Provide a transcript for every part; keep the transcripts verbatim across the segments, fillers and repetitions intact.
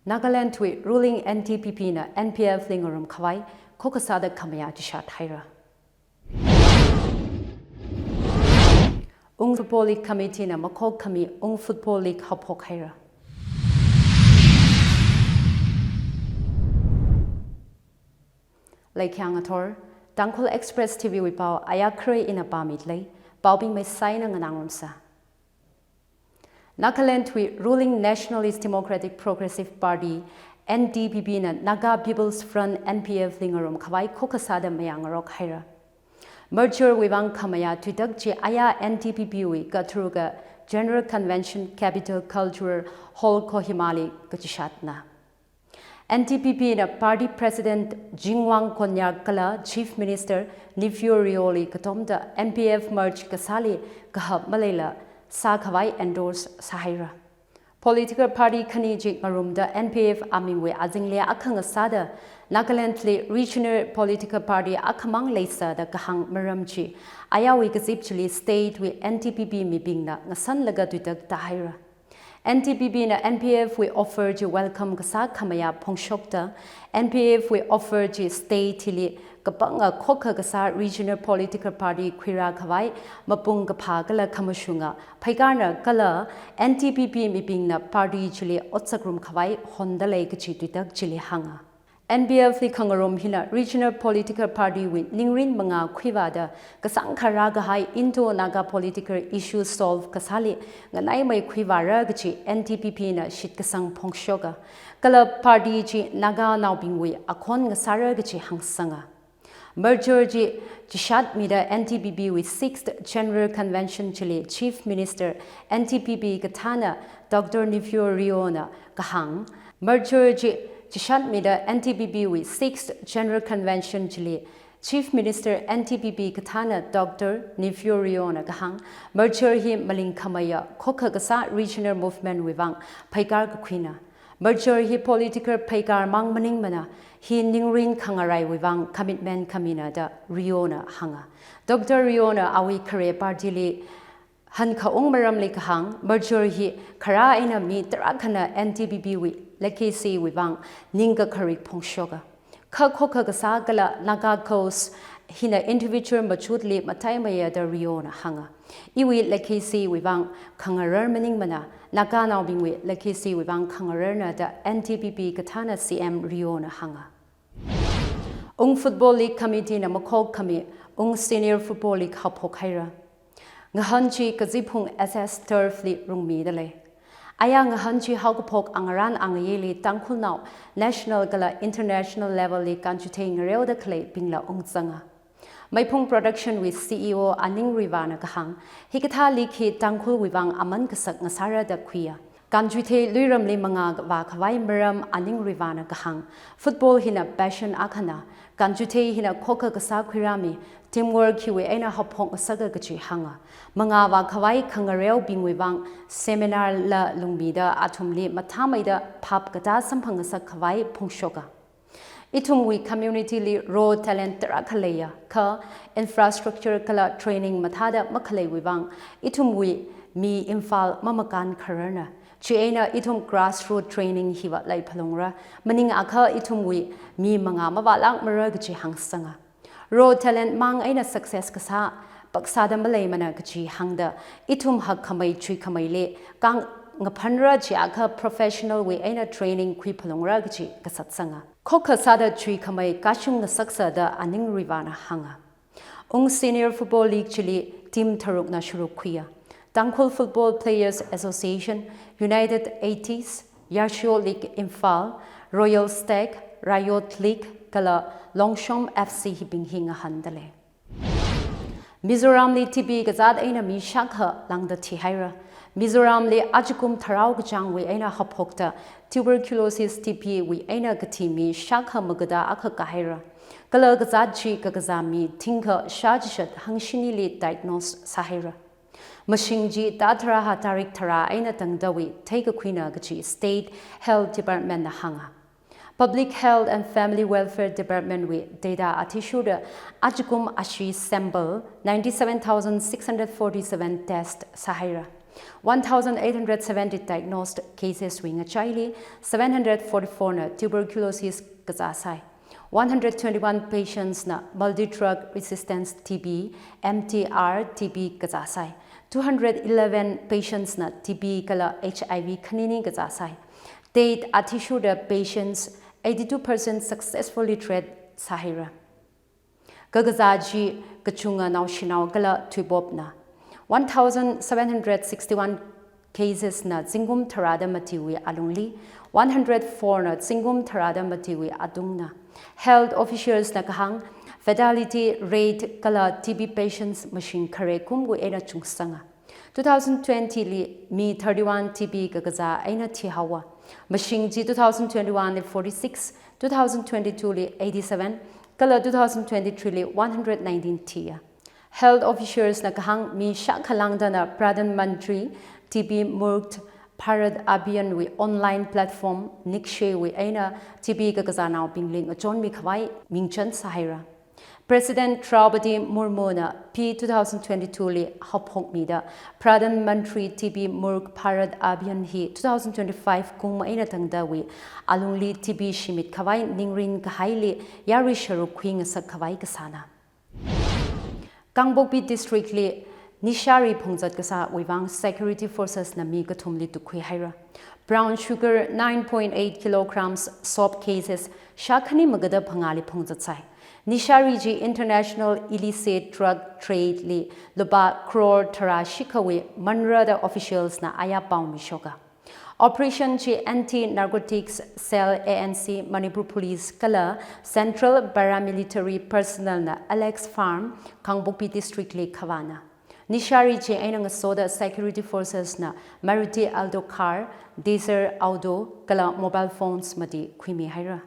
Nagaland wui ruling N D P P na N P F li ngarum khavai khokkha sāda khamayā chishat haira. Ung Football League Committee na makhok khami Ung Football League haophok haira. Laikhiang athor, Tangkhul Express T V wui pao aya khare ina pāmi lei, paobing maisaina nganāngarumsa. Nagaland wui ruling Nationalist Democratic Progressive Party, N D P P na Naga People's Front, N P F li ngarum khavai khokkha sāda mayā ngarok haira. Merger wui vang khamayā tuitak chi aya N D P P wui katharuka General Convention Capital Cultural Hall Kohima li kachishatna. N D P P na Party President Jingwang Konyak kala Chief Minister Neiphiu Rio li katomda N P F merge kasāli kahap maleila sā khavai endorse sāhaira. Political party khani chi ngarumda N P F amingwui azingli akha ngasāda Nagaland li regional political party akhamang leisa da kahāng maram chi ayawui kazip chili state wui N D P P mibingna ngasanlaga tuitak tāhaira. N D P P na N P F wui offer chi welcome kasā khamayā phongshokta, N P F wui offer chi state hili kapanga khokkha kasā regional political party khuirā khavai mapung kaphā kala khamashunga phaikarna kala N D P P mibingna party chili otsakrum khavai honda lei kachi tuitak chili hānga. N P F li khangarum hina regional political party wui ningrin mangā khuivāda kasāngkha rākahai Indo-Naga political issue solve kasāli nganaimei khuivāra kachi N D P P na shitkasang phongshoka. Kala party chi Naganaobingwui akhon ngasāra kachi hāngsanga. Merger chi chishatmida N D P P wui sixth General Convention chili Chief Minister N D P P kathāna Doctor Neiphiu Rio na kahāng, merger chi chishatmida N D P P wui sixth General Convention chili Chief Minister N D P P kathāna Doctor Neiphiu Rio na kahāng, merger hi maling khamaya khokkha kasā regional movement wui vang phaikar kakhuina. Merger hi political phaikar mang maningmana, hi ningrin khangaraiwui vang commitment khamina da Rio na hānga. Doctor Rio na awui khare party li hankhaung maramli kahāng, merger hi kharā eina mi tarākhana N D P P wui legacy wui vang ningkakharik phongshoka. Kha khokkha kasā kala Naga cause hina individual machutli mataimaya da Rio na hānga. Iwui legacy wui vang khangarar maningmana, Naganaobingwui legacy wui vang khangararna da N D P P kathāna C M Rio na hānga. Ung Football League Committee na makhok khami Ung Senior Football League haophok haira. Ngahān chi Kazipphung S S Turf li rungmida lei. Aya ngahān chi haokaphok angarān angayili Tangkhulnao national kala international level li kanchuthei ngareoda khaleibingla ungzanga. Meiphung Production wui C E O Aning Ruivah na kahāng, hikathā league hi Tangkhulwui vang aman kasak ngasāra da khuiya. Kanchuthei luiramli mangā vākhavai maram Aning Ruivah na kahāng, football hina passion akhana, kanchuthei hina khokkha kasā khuirāmi, teamwork hiwui eina haophok ngasaka kachi hānga. Mangā vākhavai khangareobingwui vang seminar la lungmida athumli mathāmeida phap katā samphang ngasak khavai phongshoka. Ithumwui community li raw talent tarākha leiya, kha infrastructure kala training mathāda makhaleiwui vang, ithumwui mi Imphal mamakān khararna. Chieina ithum grassroot training hiva leiphalungra, maningakha ithumwui mi mangā mavālākmara kachi hāngsanga. Raw talent mang eina success kasā, paksāda maleimana kachi hāngda, ithum hakkhamei chuikhameili kang ngaphanra chiakha professional wui eina training khuiphalungra kachi kasatsanga. Khokkha sāda chuikhamei kashung ngasaksa da Aning Ruivah na hānga. Ung Senior Football League chili team tharukna sharuk khuiya. Tangkhul Football Players Association, United eighties, Yashio League Imphal, Royal Stag, Riot League, kala Longshom F C hibing hi ngahānda lei. Mizoramli T B kazāt eina mi shākha lāngda thihaira. Mizoramli ajakum tharao kachāngwui eina haophokta tuberculosis T B wui eina kathi mi shākha magada akha kāhaira. Kala kazāt chi kakazā mi thingkha shāchishat hangshinili diagnose sāhaira. Mashing chi thā tharā hā tarik tharā eina tangdawui theikakhuina kachi State Health Department na hānga. Public Health and Family Welfare Department wui data athishurda ajakum ashee sample ninety-seven thousand six hundred forty-seven test sāhaira. One thousand eight hundred seventy diagnosed cases wui ngachaili seven hundred forty-four na tuberculosis kazā sai. One hundred twenty-one patients na multi-drug resistance T B, M T R T B kazā sai. Two hundred eleven patients na T B kala H I V khanini kazā sai. State athishurda patients eighty-two percent successfully treat sāhaira. Kakazā chi kachunga naoshinao kala thuipopna. One thousand seven hundred sixty-one cases na zingkum tharāda matiwui alungli, one hundred four na zingkum tharāda matiwui atungna. Health officials na kahāng fatality rate kala T B patients mashing khare kumwui eina chungsanga. Two thousand twenty li mi thirty-one T B kakazā eina thihaowa. Mashing chi two thousand twenty-one li forty-six, two thousand twenty-two li eighty-seven, kala two thousand twenty-three li one hundred nineteen thiya. Health officials na kahāng mi shākha lāngdana Pradhan Mantri T B Mukt Bharat Abhiyan wui online platform Nikshay wui eina T B kakazānaobingli ngachonmi khavai mingchan sāhaira. President Draupadi Murmu na P two thousand twenty-two li haophokmida Pradhan Mantri T B Mukt Bharat Abhiyan hi two thousand twenty-five kum eina tangdawui alungli T B shimit khavai ningrin kahaili yarui sharuk khuingasak khavai kasāna. Kangpokpi District li nishari phungzat kasāwui vang security forces na mi kathumli tukkhuihaira. Brown sugar nine point eight kilograms soap cases shākhani magada phangāli phungzat sai. Nishari chi international illicit drug trade li lupā crore tharā shikhawui manrada officials na aya paomishoka. Operation chi Anti Narcotics Cell A N C, Manipur Police kala Central Paramilitary Personnel na Alex Farm, Kangpokpi District li khavāna. Nishari chi eina ngasoda security forces na Maruti Alto car, Dzire auto kala mobile phones mati khuimihaira.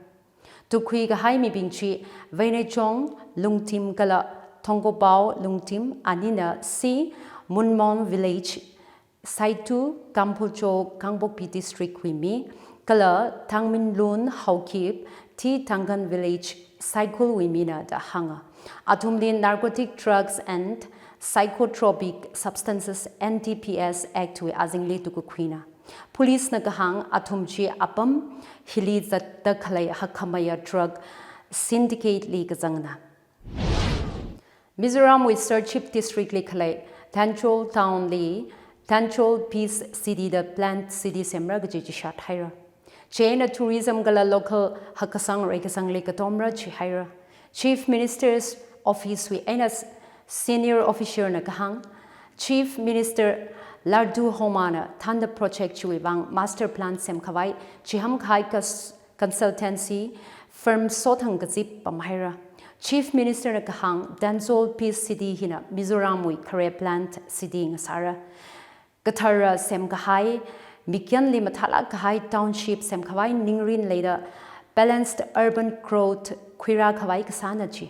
Tukkhui kahai mibing chi Veineichong Lungtim kala Thongkopao Lungtim, anina C Munmon Village, Saitu Kamphocho Kangpokpi District wui mi, kala Thangminlun Haokip, T Tangkan Village, Saikul wui mina da hānga. Athumli Narcotic Drugs and Psychotropic Substances, N D P S Act wui azingli tukkakhuina. Police na kahāng athum chi apam hili zatda khalei hakhamaya drug syndicate li kazangna. Mizoram wui Serchhip District li khalei Thanchol Town li Thanchol Peace City da planned city semra kaji chishat haira. Chieina tourism kala local hakkasang reikasangli katomra chihaira. Chief Minister's Office wui eina s-, senior officer na kahāng, Chief Minister Lalduhoma na thānda project chiwui vang master plan semkhavai chiham kahai kas-, consultancy firm sothang kazip pamhaira. Chief Minister na kahāng Thanchol Peace City hina Mizoram wui khare planned city ngasāra. Kathara semkahai, mikyanli mathālāk kahai township semkhavai ningrin leida balanced urban growth khuirākhavai kasāna chi.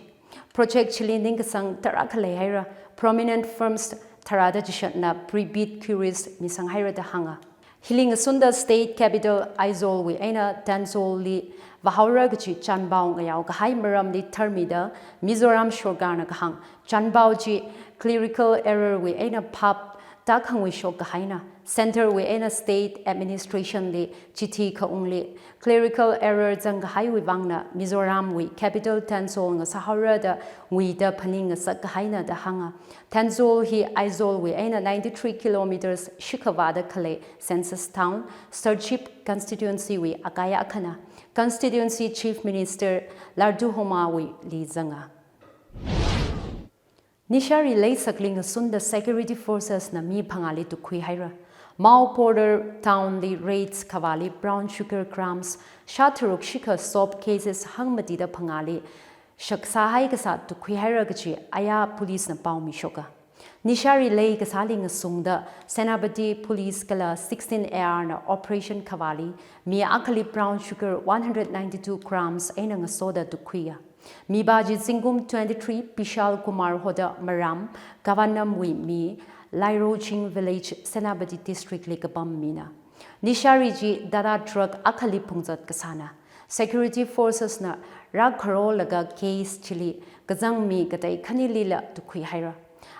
Project chili ningkasang tarākha leihaira, prominent firms tharāda chishatna pre-bid queries misanghaira da hānga. Hili ngasunda State Capital Aizawl wui eina Thanchol li vāhaora kachi chanpao ngayao kahai maramli tharmida Mizoram sorkarna kahāng chanpao chi clerical error wui eina phap tākhangwui shok kahaina. Centre wui eina State Administration li chithi khaungli clerical error zangkahaiwui vangna Mizoram wui capital Thanchol ngasāhaora da nguida phaningngasak kahaina da hānga. Thanchol hi Aizawl wui eina ninety-three kilometers shikhavāda khalei census town, Serchhip constituency wui akai akhana. Constituency Chief Minister Lalduhoma wuili zanga. Nishari leisakli ngasunda security forces na mi phangāli tukkhuihaira. Mao border town li raids khavāli brown sugar grams shātharuk shikha soap cases hangmatida phangāli shaksāhai kasā tukkhuihaira kachi aya police na paomishoka. Nishari lei kasāli ngasungda Senapati Police kala sixteen A R na operation khavāli mi akhali brown sugar one hundred ninety-two grams eina ngasoda tukkhuiya. Mipā chi zingkum twenty-three Bishal Kumar hoda maram Kavanam wui mi, Lairoching Village, Senapati District li kapam mina. Nishari chi Tata truck akhali phungzat kasāna. Security forces na rākharolaga case chili kazang mi katei khanilila tukkhuihaira.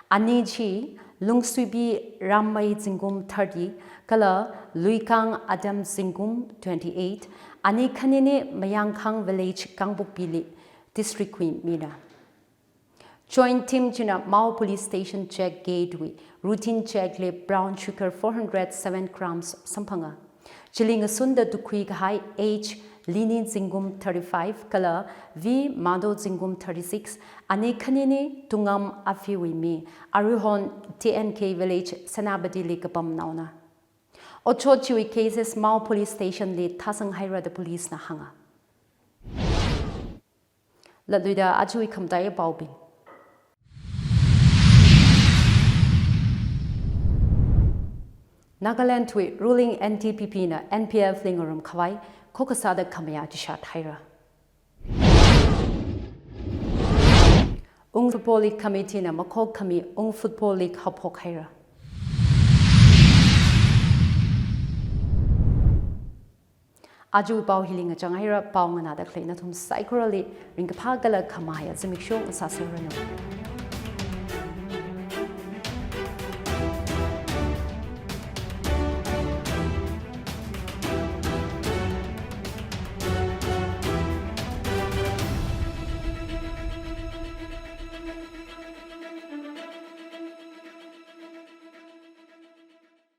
Ani chi Lungsuibi Rammei Zingkum thirty, kala Luikang Adam Zingkum twenty-eight, ani khanini Mayangkhang Village Kangpokpili district wui mina. Joint team china Mao Police Station check gate wui routine check li brown sugar four hundred seven grams samphanga. Chili ngasunda tukhui kahai H Lini Zingkum thirty-five kala V Mado Zingkum thirty-six, ani khanini Tungam Afiwui mi, Arihon T N K Village Senapatili kapam naona. Otshot chiwui cases Mao Police Station li thāsang haira da police na hānga. Latluida ajawui khamataiya paobing. Nagaland wui ruling N D P P na N P F li ngarum khavai khokha sāda khamayā chishat haira. Ung Football League Committee na makhok khami Ung Football League haophok haira. Ajawui pao hili ngachang haira, pao nganāda khalei nathum saikorali ringkaphā kala khamayā zimiksho ngasāseranu.